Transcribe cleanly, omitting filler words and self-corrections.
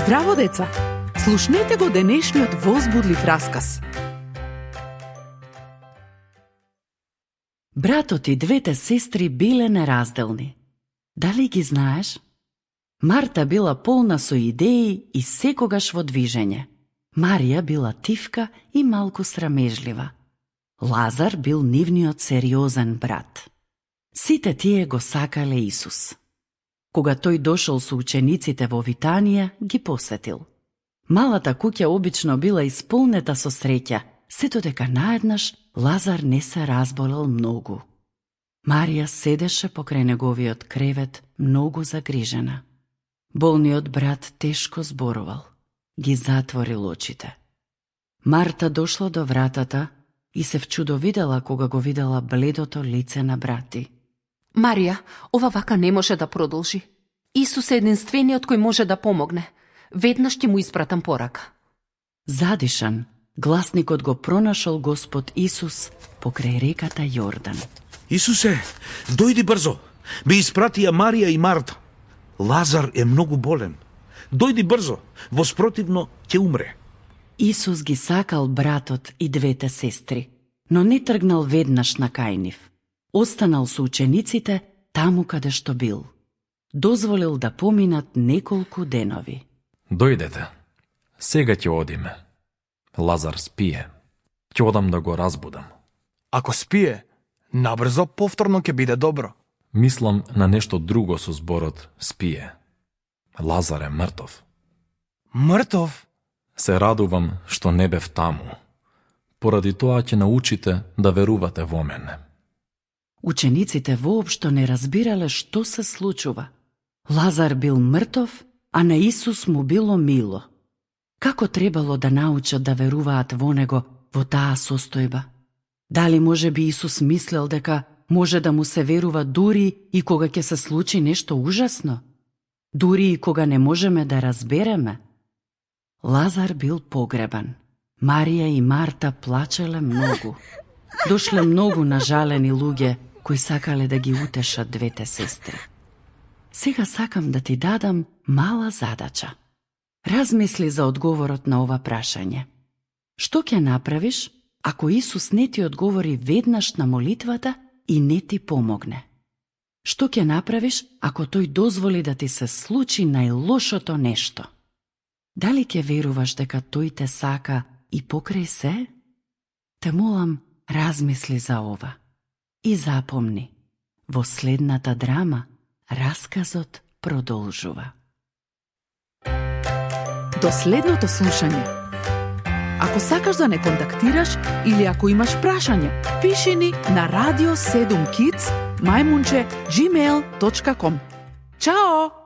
Здраво, деца! Слушнете го денешниот возбудлив расказ. Братот и двете сестри биле неразделни. Дали ги знаеш? Марта била полна со идеи и секогаш во движење. Марија била тивка и малку срамежлива. Лазар бил нивниот сериозен брат. Сите тие го сакале Исус. Кога тој дошол со учениците во Витанија, ги посетил. Малата куќа обично била исполнета со среќа, сето дека наеднаш Лазар не се разболел многу. Марија седеше покрај неговиот кревет, многу загрижена. Болниот брат тешко зборувал. Ги затворил очите. Марта дошла до вратата и се вчудовидела кога го видела бледото лице на брати. Марија, ова вака не може да продолжи. Исус е единствениот кој може да помогне. Веднаш ќе му испратам порака. Задишан, гласникот го пронашол Господ Исус покрај реката Јордан. Исусе, дојди брзо. Ме испратија Марија и Марта. Лазар е многу болен. Дојди брзо, во спротивно ќе умре. Исус ги сакал братот и двете сестри, но не тргнал веднаш на кај нив. Останал со учениците таму каде што бил. Дозволил да поминат неколку денови. Дојдете, сега ќе одиме. Лазар спие. Ќе одам да го разбудам. Ако спие, набрзо повторно ќе биде добро. Мислам на нешто друго со зборот спие. Лазар е мртов. Мртов? Се радувам што не бев таму. Поради тоа ќе научите да верувате во мене. Учениците воопшто не разбирале што се случува. Лазар бил мртов, а на Исус му било мило. Како требало да научат да веруваат во него во таа состојба? Дали може би Исус мислел дека може да му се верува дури и кога ќе се случи нешто ужасно? Дури и кога не можеме да разбереме? Лазар бил погребан. Марија и Марта плачеле многу. Дошле многу нажалени луѓе кои сакале да ги утешат двете сестри. Сега сакам да ти дадам мала задача. Размисли за одговорот на ова прашање. Што ќе направиш ако Исус не ти одговори веднаш на молитвата и не ти помогне? Што ќе направиш ако тој дозволи да ти се случи најлошото нешто? Дали ќе веруваш дека тој те сака и покрај се? Те молам, размисли за ова. И запомни, во следната драма расказот продолжува. До следното слушање. Ако сакаш да не контактираш или ако имаш прашање, пиши ни на radio7kids@gmail.com. Чао!